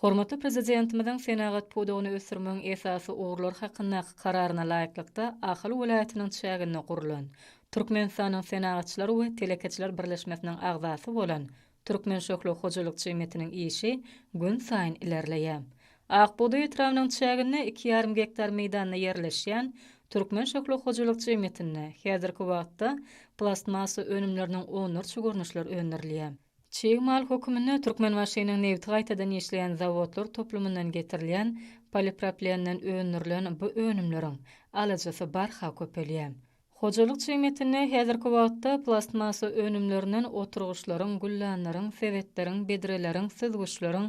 Hormatly Prezidentimiziň senagat pudagyny ösdürmegiň esasy ugurlary hakyndaky Kararyna laýyklykda, Ahal welaýatynyň çäginde gurlan Türkmenistanyň Senagatçylar we telekeçiler birleşmesiniň agzasy bolan Türkmenşöhle hojalyk jemgyýetiniň işi günsaýyn ilerleýär. Ak bugdaý etrabynyň çäginde 2,5 gektar meýdanda ýerleşýän Türkmenşöhle hojalyk jemgyýetinde häzirki wagtda plastmassa önümleriniň onlarça görnüşleri öndürilýär. Çig mal höküminde Türkmenbaşynyň nebiti gaýtadan işleýän zawodlar toplumyndan getirilýän polipropilenden öndürilen bu önümleriň alyjysy barha köpelýär. Hojalyk jemgyýetinde häzirki wagtda plastmassa önümlerinden oturgyçlaryň, güldanlaryň, sebetleriň, bedreleriň, süzgüçleriň,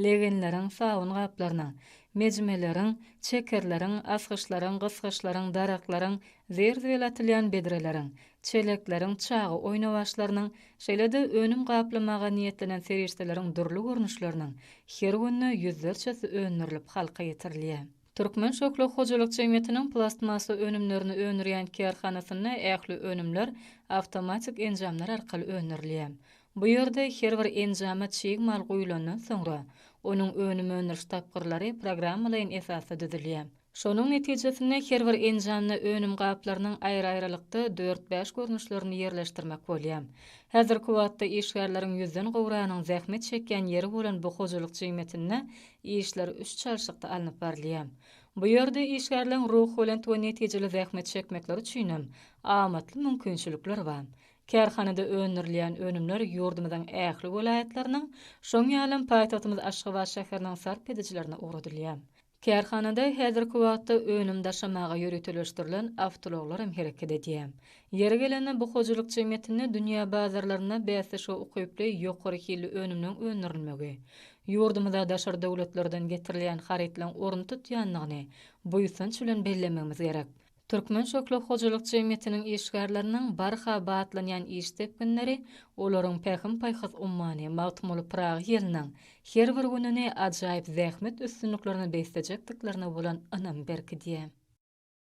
legenleriň, sabyn gaplarynyň, mejmeleriň, çekerleriň, asgyçlaryň, gysgyçlaryň, daraklaryň, zir-zibil atylýan bedreleriň, çelekleriň, çaga oýnawaçlarynyň, şeýle-de önüm gaplamaga niýetlenen serişdeleriň dürli görnüşleriniň her günde ýüzlerçesi öndürilip halka ýetirilýär. Türkmen şöhle hojalyk jemgyýetiniň plastmassa önümlerini öndürýän kärhanasynda ähli önümler awtomatik enjamlar arkaly öndürilýär. Bu ýerde her bir enjama çig mal guýlandan soňra, onuň önüm öndüriş tapgyrlary programmalaýyn esasda düzülýär. Şonuň netijesinde her bir enjamda önüm gaplarynyň aýry-aýrylykda dört-bäş görnüşlerini ýerleşdirmek bolýar. Häzirki wagtda işgärleriň ýüzden gowragynyň zähmet çekýän ýeri bolan bu hojalyk jemgyýetinde işler üç çalşykda alnyp barylýar. Bu ýerde işgärleň ruhubelent we netijeli zähmet çekmekleri üçinem amatly mümkinçilikler bar. Kärhanada öndürilýän önümler ýurdumyzyň ähli welaýatlarynyň, şoň ýalam paýtagtymyz Aşgabat şäheriniň sarp edijilerine ugradylýar. Kärhanada häzirki wagtda önüm daşamaga ýöriteleşdirilen awtoulaglar hem hereket edýär. Ýeri gelende, bu hojalyk jemgyýetinde dünýä bazarlarynda bäsleşige ukyply ýokary hilli önümleň öndürilmegi, ýurdumyza daşary döwletlerden getirilýän harytlaryň orun tutýandygyny buýsanç bilen bellemegimiz gerek. Türkmen şöhle hojalyk jemgyýetiniň işgärleriniň barha batlanýan iş depginleri olaryň Pähim-paýhas ummany Magtymguly Pyragy ýylynyň her bir gününi ajaýyp zähmet üstünliklerine beslejekdiklerine bolan ynamy berkidýär.